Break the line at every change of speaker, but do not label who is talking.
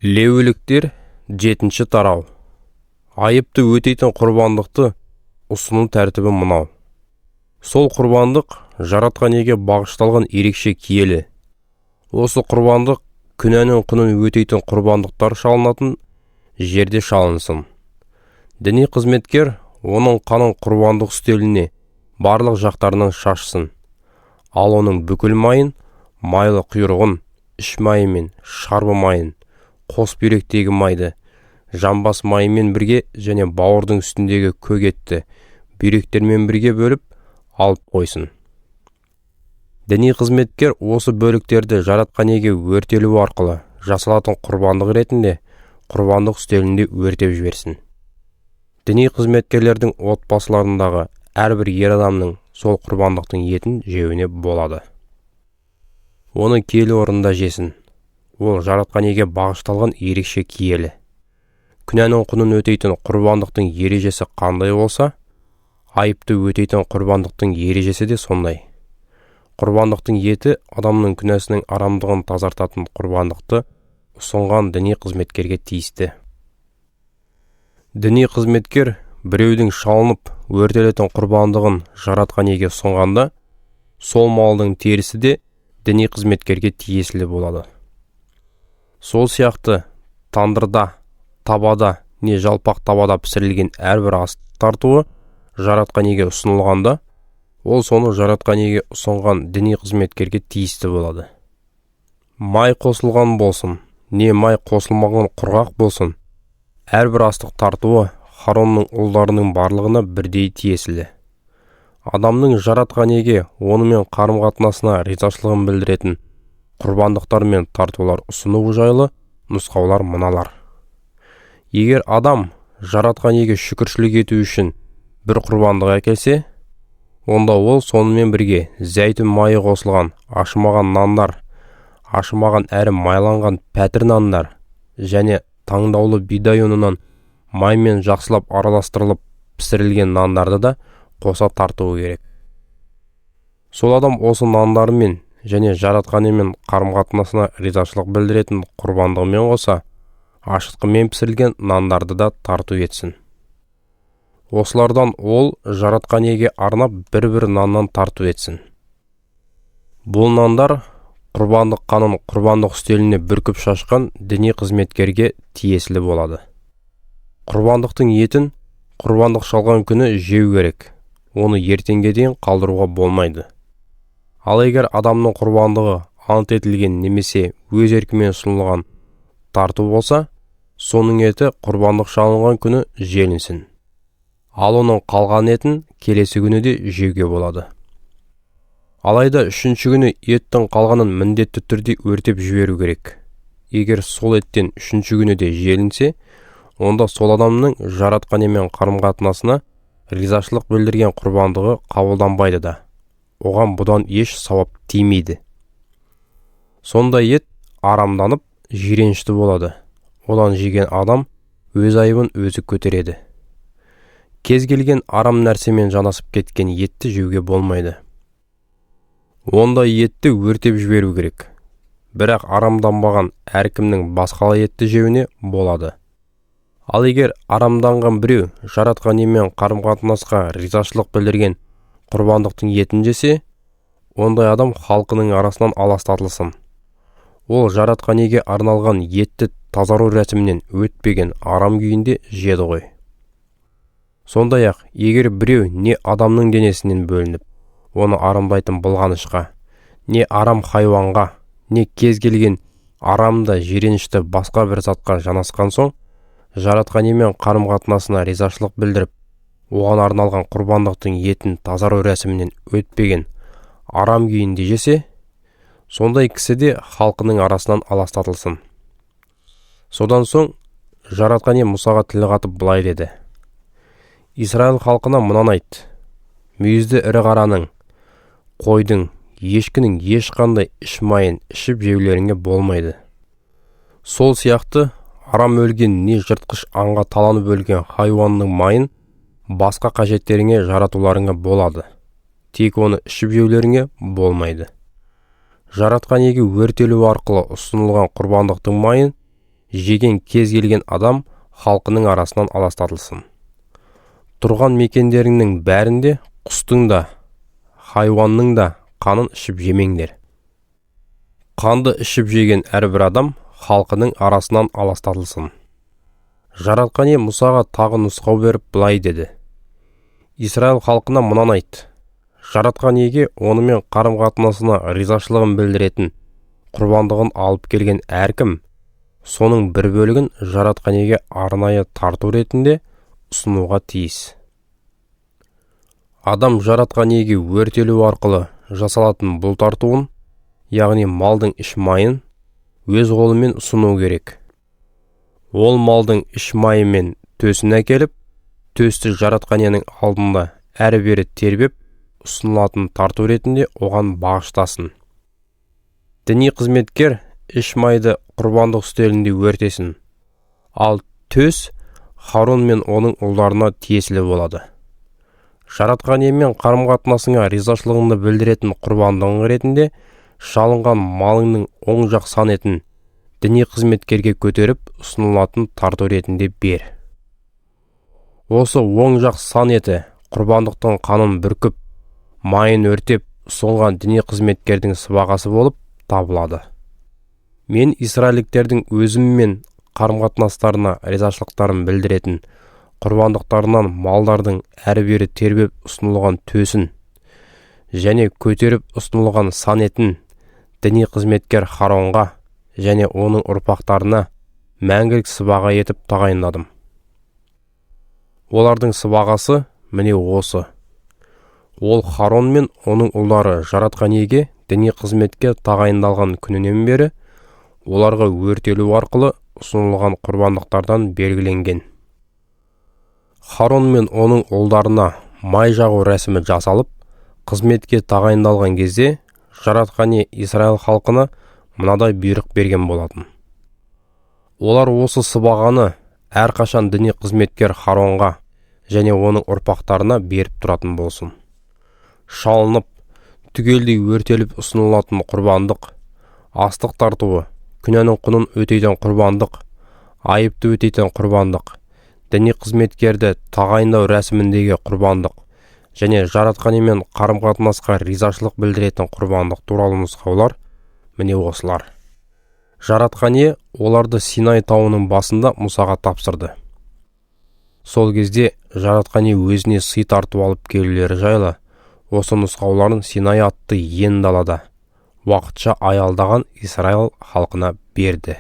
Леуіліктер, 7 тарау. Айыпты өтейтін құрбандықты ұсыну тәртібі мынау. Сол құрбандық Жаратқан Иеге бағышталған ерекше киелі. Осы құрбандық күнәнің құнын өтейтін құрбандықтар шалынатын жерде шалынсын. Діни қызметкер оның қанын құрбандық үстеліне барлық жақтарынан шашсын. Ал оның бүкіл майын, майлы құйрығын, іш майы мен шарбы майын, қос бүйректегі майды, жамбас майымен бірге және бауырдың үстіндегі көк етті бүйректермен бірге бөліп алып қойсын. Діни қызметкер осы бөліктерді Жаратқан Иеге өртелу арқылы жасалатын құрбандық ретінде құрбандық үстелінде өртеп жіберсін. Діни қызметкерлердің отбасыларындағы әрбір ер адамның сол құрбандықтың етін жеуіне болады. Оны киелі орында жесін. Ол Жаратқан Иеге бағышталған ерекше киелі. Күнәнің құнын өтейтін құрбандықтың ережесі қандай болса, айыпты өтейтін құрбандықтың ережесі де сондай. Құрбандықтың еті адамның күнәсінің арамдығын тазартатын құрбандықты ұсынған діни қызметкерге тиісті. Діни қызметкер біреудің шалынып өртелетін құрбандығын Жаратқан Иеге ұсынғанда, сол малдың терісі де діни қызметкерге тиесілі болады. Сол сияқты тандырда, табада не жалпақ табада пісірілген әрбір ас тартуы Жаратқан Иеге ұсынылғанда, ол соны Жаратқан Иеге ұсынған діни қызметкерге тиісті болады. Май қосылған болсын, не май қосылмаған құрғақ болсын, әрбір астық тартуы Харонның ұлдарының барлығына бірдей тиесілі. Адамның Жаратқан Иеге онымен қарым-қатынасына ризашылығын білдіретін құрбандықтар мен тартулар ұсыну жайлы нұсқаулар мыналар. Егер адам Жаратқан Иеге шүкіршілік ету үшін бір құрбандық әкелсе, онда ол сонымен бірге зәйтүн майы қосылған ашымаған нандар, ашымаған әрі майланған пәтір нандар және таңдаулы бидай ұнынан маймен жақсылап араластырылып пісірілген нандарды да қоса тартуы керек. Сол адам осы нандарымен және Жаратқан Иемен қарым-қатынасына ризашылық білдіретін құрбандығымен қоса ашытқымен пісірілген нандарды да тарту етсін. Осылардан ол Жаратқан Иеге арнап бір-бір наннан тарту етсін. Бұл нандар құрбандық қанын құрбандық үстеліне бүркіп шашқан діни қызметкерге тиесілі болады. Құрбандықтың етін құрбандық шалған күні жеу керек, оны ертеңге дейін қалдыруға болмайды. Ал егер адамның құрбандығы ант етілген немесе өз еркімен ұсынылған тарту болса, соның еті құрбандық шалынған күні желінсін. Ал оның қалған етін келесі күні де жеуге болады. Алайда үшінші күні еттің қалғанын міндетті түрде өртеп жіберу керек. Егер сол еттен үшінші күні де желінсе, онда сол адамның Жаратқан Иемен қарым-қатынасына ризашылық білдірген құрбандығы қабылданбайды да, оған бұдан еш сауап тимейді. Сондай ет арамданып, жиренішті болады. Одан жеген адам өз айыбын өзі көтереді. Кез келген арам нәрсемен жанасып кеткен етті жеуге болмайды. Ондай етті өртеп жіберу керек. Бірақ арамданбаған әркімнің басқалай етті жеуіне болады. Ал егер арамданған біреу Жаратқан Иемен қарым-қатынасқа ризашылық білдірген құрбандықтың етін жесе, ондай адам халқының арасынан аластатылсын. Ол Жаратқан Иеге арналған етті тазару рәсімінен өтпеген арам күйінде жеді ғой. Сондай-ақ, егер біреу не адамның денесінен бөлініп, оны арамдайтын былғанышқа, не арам хайуанға, не кез келген арамда жиренішті басқа бір затқа жанасқан соң, Жаратқан Иемен қарым-қатынасына ризашылық білдіріп, оған арналған құрбандықтың етін тазару рәсімінен өтпеген арам күйінде жесе, сондай кісі де халқының арасынан аластатылсын. Содан соң Жаратқан Ие Мұсаға тіл қатып былай деді: Израиль халқына мынаны айт: мүйізді ірі қараның, қойдың, ешкінің ешқандай іш майын ішіп жеулеріңе болмайды. Сол сияқты арам өлген не жыртқыш аңға таланып өлген хайуанның майын басқа қажеттеріңе жаратуларыңа болады. Тек оны ішіп жеулеріңе болмайды. Жаратқан Иеге өртелу арқылы ұсынылған құрбандықтың майын жеген кез келген адам халқының арасынан аластатылсын. Тұрған мекендеріңнің бәрінде құстың да, хайуанның да қанын ішіп жемеңдер. Қанды ішіп жеген әрбір адам халқының арасынан аластатылсын. Жаратқан Ие Мұсаға тағы нұсқау беріп былай деді: Израиль халқына мынаны айт: Жаратқан Иеге онымен қарым-қатынасына ризашылығын білдіретін құрбандығын алып келген әркім соның бір бөлігін Жаратқан Иеге арнайы тарту ретінде ұсынуға тиіс. Адам Жаратқан Иеге өртелу арқылы жасалатын бұл тартуын, яғни малдың іш майын, өз қолымен ұсыну керек. Ол малдың іш майы мен төсін әкеліп, төсті Жаратқан Иенің алдында әрі-бері тербеп ұсынылатын тарту ретінде оған бағыштасын. Діни қызметкер іш майды құрбандық үстелінде өртесін, ал төс Харон мен оның ұлдарына тиесілі болады. Жаратқан Иемен қарым-қатынасыңа ризашылығыңды білдіретін құрбандығың ретінде шалынған малыңның оң жақ сан етін діни қызметкерге көтеріп ұсынылатын тарту ретінде бер. Осы оң жақ сан еті құрбандықтың қанын бүркіп, майын өртеп ұсынған діни қызметкердің сыбағасы болып табылады. Мен израильдіктердің өзіммен қарым-қатынастарына ризашылықтарын білдіретін құрбандықтарынан малдардың әрі-бері тербеп ұсынылған төсін және көтеріп ұсынылған сан етін діни қызметкер Харонға және оның ұрпақтарына мәңгілік сыбаға етіп тағайындадым. Олардың сыбағасы міне осы. Ол Харон мен оның ұлдары Жаратқан Иеге діни қызметке тағайындалған күнінен бері оларға өртелу арқылы ұсынылған құрбандықтардан белгіленген. Харон мен оның ұлдарына май жағу рәсімі жасалып, қызметке тағайындалған кезде Жаратқан Ие Израиль халқына мынадай бұйрық берген болатын. Олар осы сыбағаны әрқашан діни қызметкер Харонға және оның ұрпақтарына беріп тұратын болсын. Шалынып, түгелдей өртеліп ұсынылатын құрбандық, астық тартуы, күнәнің құнын өтейтін құрбандық, айыпты өтейтін құрбандық, діни қызметкерді тағайындау рәсіміндегі құрбандық және Жаратқан Иемен қарым-қатынасқа ризашылық білдіретін құрбандық туралы нұсқаулар міне осылар. Жаратқан Ие оларды Синай тауының басында Мұсаға тапсырды. Сол кезде Жаратқан Ие өзіне сый тарту алып келулері жайлы осы нұсқауларын Синай атты ен далада уақытша аялдаған Израиль халқына берді.